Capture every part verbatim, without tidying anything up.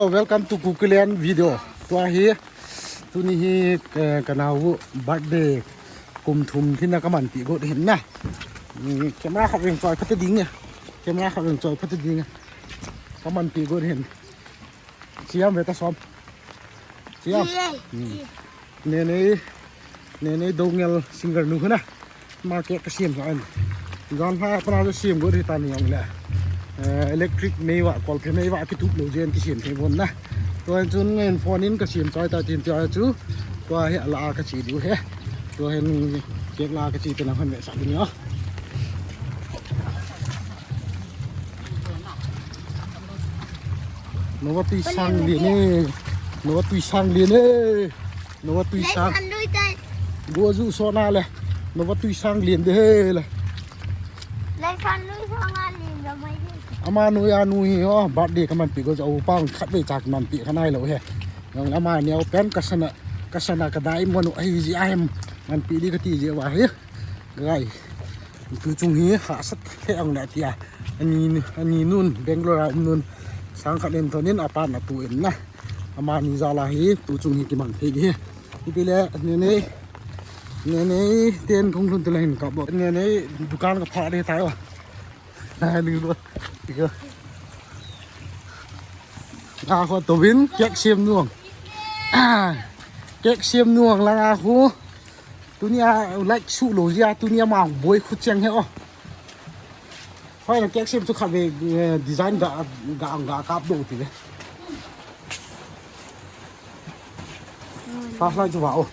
Welcome to Kukiland video. Tua hi, tuni hi, eh, ka nau birthday kum thum thina ka manpi got hin na. Hmm, camera khat veng choi phat ding e. Camera khat veng choi phat ding e. Ka manpi got hin. Chiam ve ta som. Chiam. Nenei, Nenei Dongel singer nu hina. Ama cake ka siam sa an. Jan ha pana jo siam go ri ta ni ong le. Eh, electric mei va, kol phe mei va ki tup lo jen ki siam thei bon na. Tua chun ngen phone in ka siam choi ta tin tia chu. Tua hi ala ka chi diu he. Tua hin cake la ka chi te na han ve sa ni o. Nova tui sang lien e. Nova tui sang lien e. Nova tui sang. Gua ju so na le. Nova tui sang lien de he le. Ama nu ya nu hi ho birthday ka manpi go ja u pang khat ve chak manpi kha nai lo he. Nang ama neo pen ka sana ka sana ka dai mo nu ai ji a hem manpi di ka ti je wa he. Gai. Tu chung hi hahsat the ang le tia. Ani, ani nun, Bangalore a um nun. Sang khat in thonin apan atu in na. Amani jal a hi, tu chung hi kimang thei di hi. Ipi le, Nenei, Nenei, ten kong thun tila hin kap bo. Nenei, dukan ka pha de tai o. Ani lo. Ika. Nga ho to bin, cake siam nuang. Cake siam nuang la nga ho. Tunia like su lo jia, tunia ma boi khu cheng he o. Hoi na cake siam chu khat ve, eh, design ga, ga, ga kap do ti ve. Flashlight chu va o.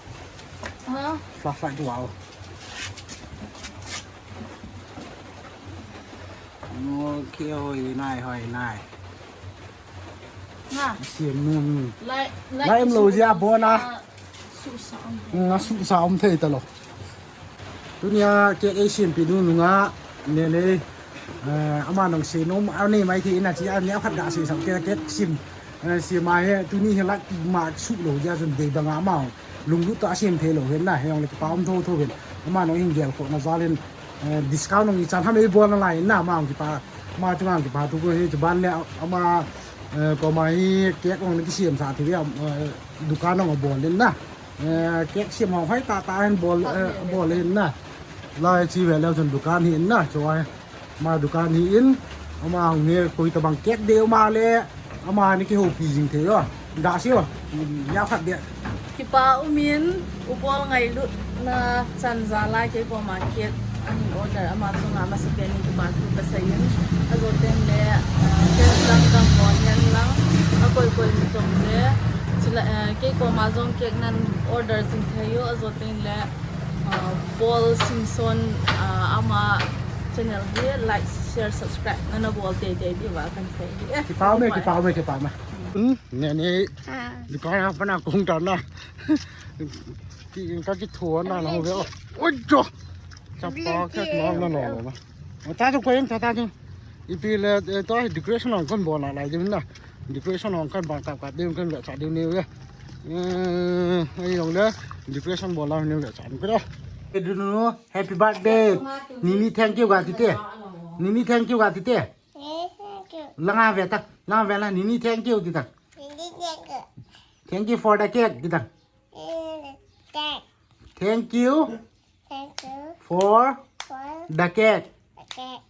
Ha? Flashlight chu va o. No, ki hoi nai, hoi nai. Nga. Siam nu. Lai, lai em lo jia bo na. Su sa om. Nga su sa om thei ta lo. Tunia cake ei siam pi nu nu nga. Nenei. Eh, ama nong se nom, a nei mai thei na chi a nia khat ga se sa cake, cake siam. Eh, siam a he, tuni he lak ma su lo jia chun dei banga ma. Lunglut ta siam thei lo hen na, he ong le kipa om tho tho hen. Ama nong hin gel kho na jal in. Eh, discount nong i chan ham ei bol na lai na ma kipa, ma chunga kipa thu ko hi chu ban le ama, eh, koma hi cake ong le kisiam sa thi ve, eh, dukan ong bol le na. Eh, cake siam ong hoi ta ta hen bol, eh, bol le na. Lai chi ve le chun dukan hi na chu ai. Ma dukan hi in ama ong he koi ta bang cake de ma le. Ama ni kihoupi jing thei o. Da si o. Ya khat dia. Kipa umin, upol ngailutna chan jal a kei koma cake ahin order ama chunga masa pen in kipa thu kasei in. Ajo ten le, ah, cake dang dang bol hen lang, akoi koi jong le, chila, ah, kei koma jong cake nan order jing thei o, ajo ten le, ah, Paul Singson, ah, ama channel hi like, share, subscribe nana bol tei tei diuva kan sei hi e. Kipa me, kipa me, kipa me. Hmm, Nenei. Ah. Dukan a pana kong ta na. Ki, ka kitho na na ho ve o. Oi jo. Chapa ka na na na na. Ta jo ko yen ta ta jo. Ipi le, eh, ta decoration ong kan bol na lai din na. Decoration ong kan bang kap kap din kan ve cha din ni ve. Eh, ai ong le decoration bol la ni ve cha ni ko. Eh, du nu, happy birthday. Nini thank you ga ti te. Nini thank you ga ti te. Thank you. Langa ve ta, langa ve la, Nini thank you ti ta. Nini thank you. Thank you for the cake ti ta. Mm, cake. Thank you. Thank you. For. For. The cake. The cake.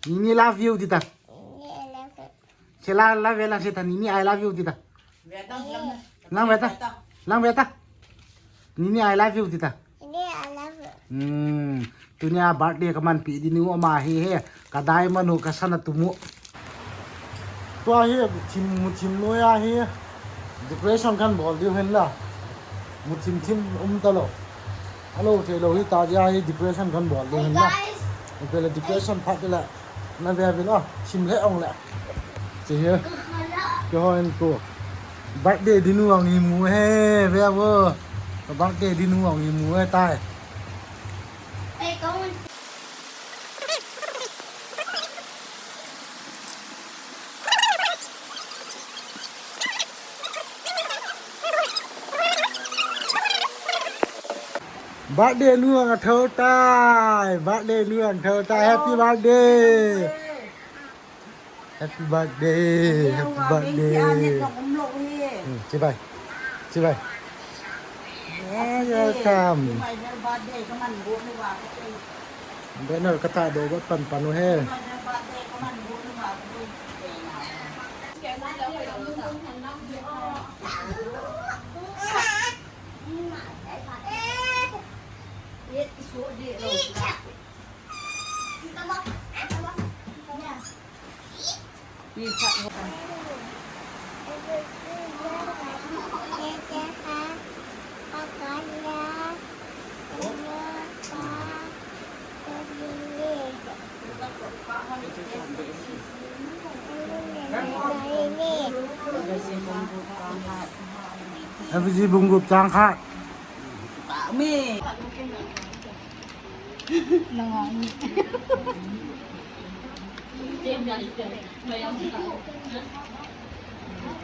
Nini love you ti ta. Nini love you. Se la, la ve la se ta, Nini I love you ti ta. Lang ve ta. Lang ve ta. Nini I love you ti ta. Nini I love you. Hmm. Tunia birthday ka manpi di nu ama hi he. Ka dai manu ka sana tumu. Tua hi thim mu thim noi a hi. Decoration kan bol diu hen la. Mu thim thim um ta lo. Alo thei lo hi ta dia hi decoration kan bol diu hen la. Guys. Pele decoration phat la. Na ve ve lo. Thim le ong le. Che hi. Ke ho en ko. Birthday di nu ong hi mu he ve vo. Birthday di nu ong hi mu he tai. Birthday nu ang thou tai, birthday nu ang thou tai, happy birthday. Happy birthday, happy birthday. Hmm, chibai. Chibai. Hey, welcome. Banner kata do got pan pan u he. Effigy bung gup chang khat.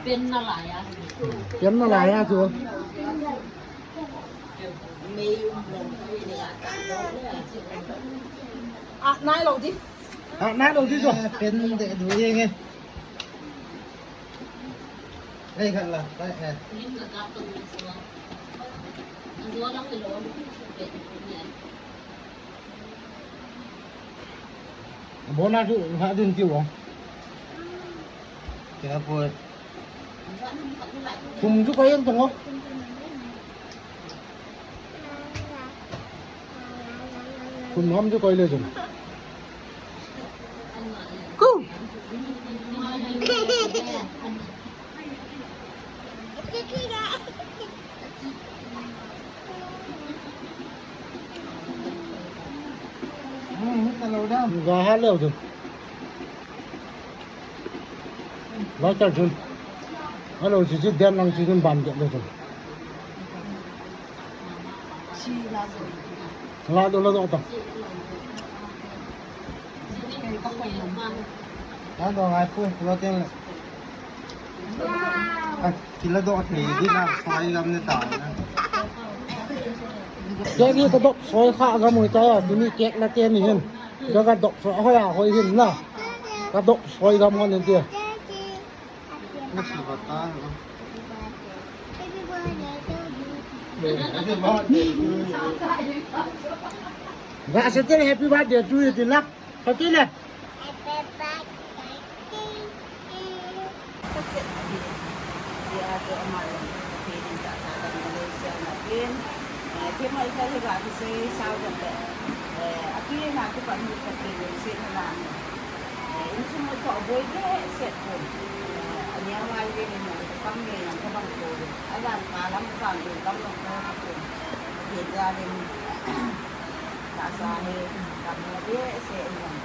Pen nalai a chu. Ah, nai lo di. Ah, nai lo di chu. Pen de du ye nge. Ei, khat la, khat, eh. Bona chu ha din tiu. Kya poi. Kum chu koi ang tong. Kum ham chu koi le chu. Ku. Ga ha leo chu. Ba chal chun. Alo, chi chi den lang chi chun ban de le chun. La do, la do ta. La do ngai pu, lo ten le. Ai, ki la do thei di na, soi gam ne ta na. Ke ni ta dok soi kha gam oi ta, tuni kek la ke ni hin. Ka, ka dok soi, hoi a, hoi hin na. Ka dok soi gam ngon hin tia. Happy birthday to you. Ga se te happy birthday to you ti na. Ka ti le. Happy birthday to you. Ka chet ahi, dia chu ama jong Pathen in tahsa damna lei sialna pen, eh, themai khat hi ga kisei sao jong le, eh, akina kipat hi Pathen lungsetna lang. Eh, insung u chu aboi behseh pon. Eh, ania ngai ve ni mo chu kam nge jong kabang pon. Ajan kalam chang in kam jong kabang pon. Pathen jal in tahsa hi damna behseh in jong.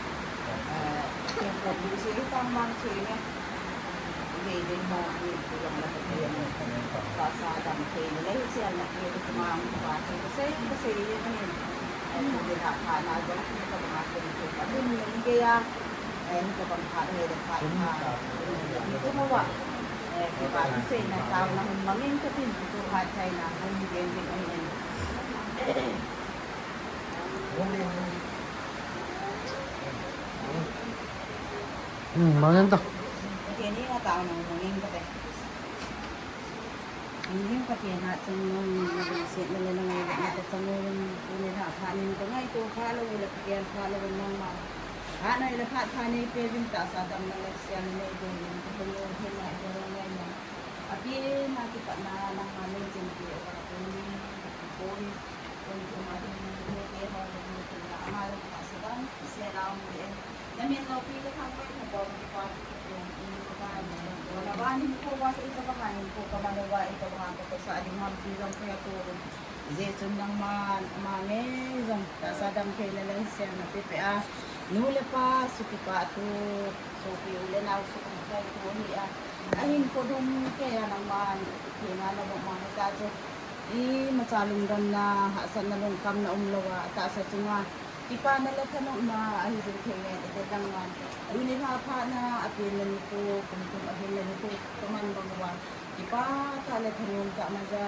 Eh, themkhat lungset hi tang bang chu nge. Tahsa Hmm, mangin ta. Pathen a chun nalungsetna le nangailut na kachang uvin, tuni lha phat nin kangaito kha lou le kagel kha lou nangma. Phat nai le phat pha nei peuvin tahsa damna le sialna nei peuvin, kalung u thim nai, kalung nai na. Api na kipatna nangma nei chin pi uva tuni, tuni, tuni, tuni, tuni, tuni, tuni, tuni, tuni, ama le tahsa dam, sialna um le. Namin loupi kathangvah in nabol kipa thu kathum in kaban in, kona ban hinkho uva sa itobang a hinkho kaman uva, itobang a katohsah ding ham ti jong kahe tou. Hijeh chun nangman ama ngei jong tahsa damtheina le sialna pehpeh a, nu le pa, sopi pa, tu, sopi u le nao sukhum thei tu hi a, ahinkho dum kei a nangman thenga nabol ma hita chu, imacha lungdonna, hahsatna, lungkhamna umlouva, tahsa chunga kipana le thanopna ahi jing thei ngen, ite dang ngan. Tuni lha phat na, apenna nikho, kum thum ahinna nikho, kaman bang uva, kipah tah le thanom tah maja,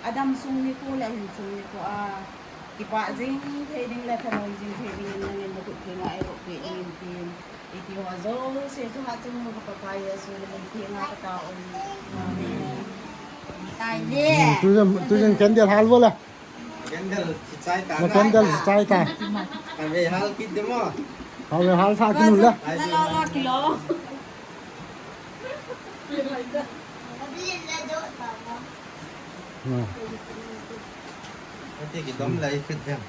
adam sung nikho le ahin sung nikho a, kipah jing thei ding le thanom jing thei ding in nangin nakhut thenga eiboh peh in tin, iti ho jouse Amen. Tujan, tujan candle hal bola. Candle si chai ta. Na candle si chai ta. Ave hal kit demo. Ave hal sa kinu la. Ai, na lo lo kilo. Ati ki dom lai fit dem.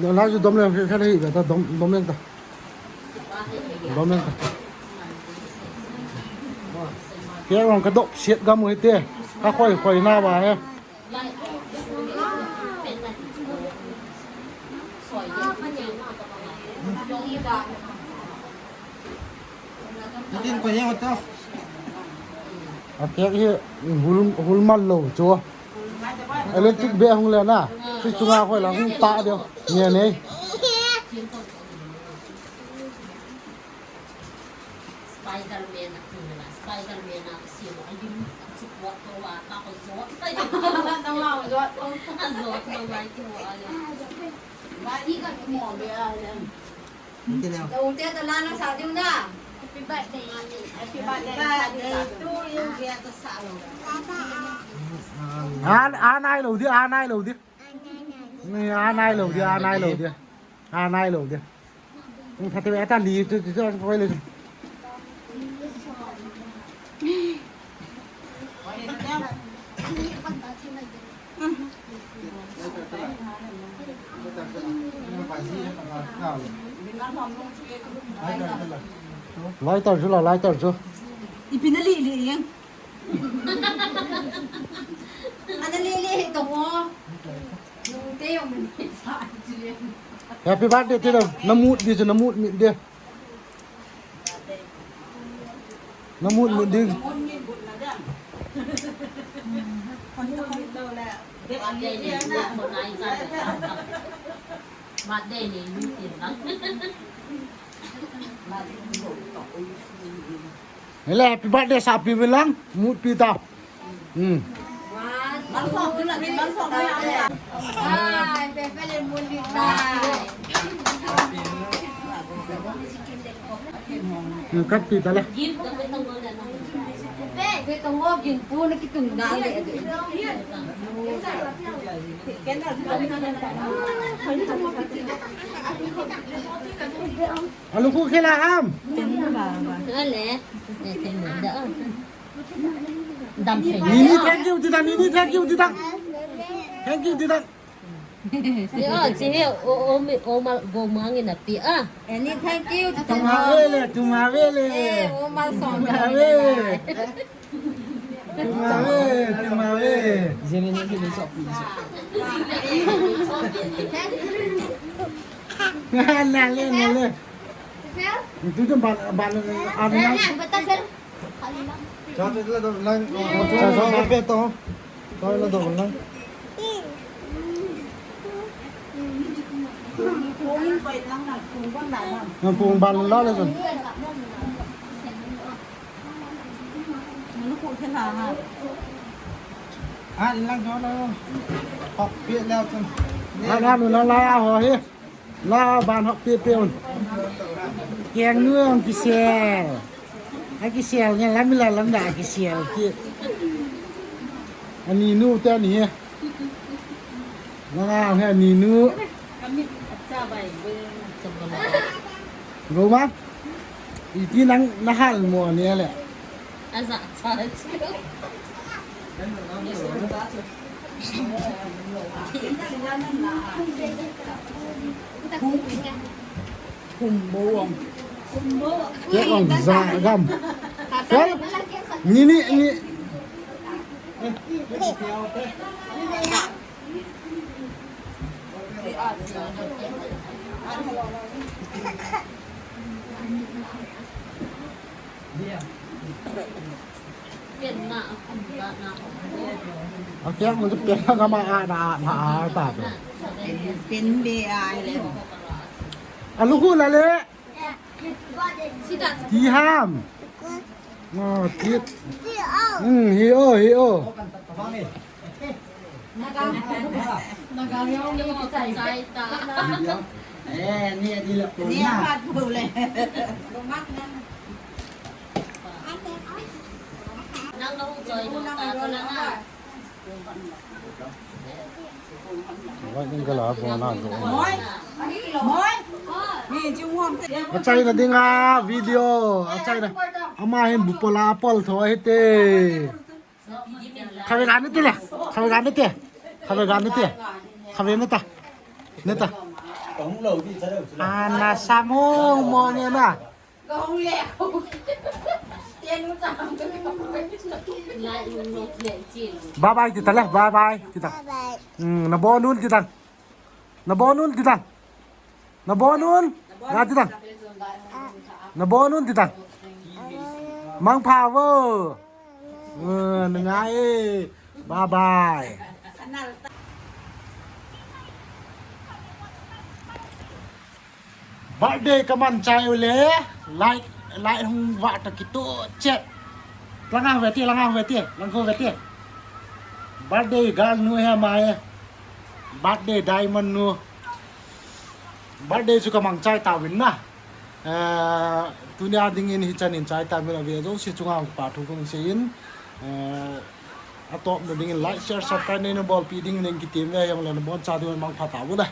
Dom lai dom lai fit, fit hi ta dom, dom lai ta. Dom lai ta. Ke rong ka dop siat gam u hi te. Ka khoi khoi na ba he. Tin ko ye to. A ke hi hul, hul mal lo chu. Electric be hung le na. Chu chunga khoi la hung ta deu. Nge nei. Spider-Man a tum la, Spider-Man a siu a lim a chuk wa to wa ta ko zot. Tang la zot. A zot no mai ki wa ya. Ba ti ka mo be a le. Ti le. Lo te ta la na sa diu na. Happy birthday, mommy. Happy birthday to you. Ge ta sa lo. A, a nai lo di, a nai lo di. Ni a nai lo di, a nai lo di. A nai lo di. Ni pha te ta li tu tu tu ko le. Lighter chu la, lighter chu. Ipi na li li yang. Ana le le hi to mo. Nung te yong ni sa ji le. Happy birthday to you. Na mut di chu, na mut mit di. Na mut mit di. Birthday ni ko nai sa. Birthday ni ni tin na. Hele, happy birthday sa pi vin lang, mut pi ta. Hmm. Ai, pe pe le mut pi ta. Hmm, kat pi ta le. Pe, pe tong o gin pu na kitung na le. Alu ku khela ham. Ten ba ba. Ale. Eh, ten ba da. Dam thei. Nini, thank you ti ta, Nini, thank you ti ta. Thank you ti ta. Ti a, ti he, o, o mi, o ma, go mangi na pi a. Ani, thank you ti ta. Tuma vele, tuma vele. Eh, o ma song. Tuma vele. Tuma vele, tuma vele. Jene ne ke so pi so. Na le, na le. Tu tu ban, ban, ban. Cha, cha, cha, cha, lang, cha, cha, cha, pe to. Cha, la do lang. Na pung ban la le sun. A, lang cha la. Hop, pe la sun. A, la, la, la, ho hi. La ban hop pi pi un. Keng nu ong kisel. A kisel nge lam la lam da kisel ki. Ani nu te ni he. Na na he ani nu. Go ma. Iti nang nahal mo ni le. Aza, aza. Kumbo ang. Ke ang za gam. Kal, ni ni ni. Pen na, pen na. Akia mo pen na ma a na a na a ta. Pen be a le. Alu ku la le. Ti ham. Oh, ti. Hmm, hi o, hi o. Eh, ni di la. Ni pat bu le. Wai ding kala pona do. Moi. Moi. Ni chu ngom te. Achaina dinga video. Achaina. Ama hin bu pola pol tho hite. Khawe ga nite le. Khawe ga nite. Khawe ga nite. Khawe nita. Nita. Ana samung mo ni na. Bye bye kita le, bye bye kita. Hmm, nabonun kita. Nabonun kita. Nabonun. Nga kita. Nabonun kita. Mangpha vo. Hmm, ngai. Bye bye. Birthday kaman chai u le, light, light hung vah ta kitoh chet. Langa ve ti, langa ve ti, lang ko ve ti. Birthday girl nu he mai. Birthday diamond nu. Birthday chu kamang chai tauvin na. Eh, tunia dingin hichan in chai tauvin, ave jouse chunga pa thu kong seiyin. Eh, atop na dingin like, share, subscribe nei na bolpi ding nei kitem ve, yang le naboncha ding mangpha tauvin na.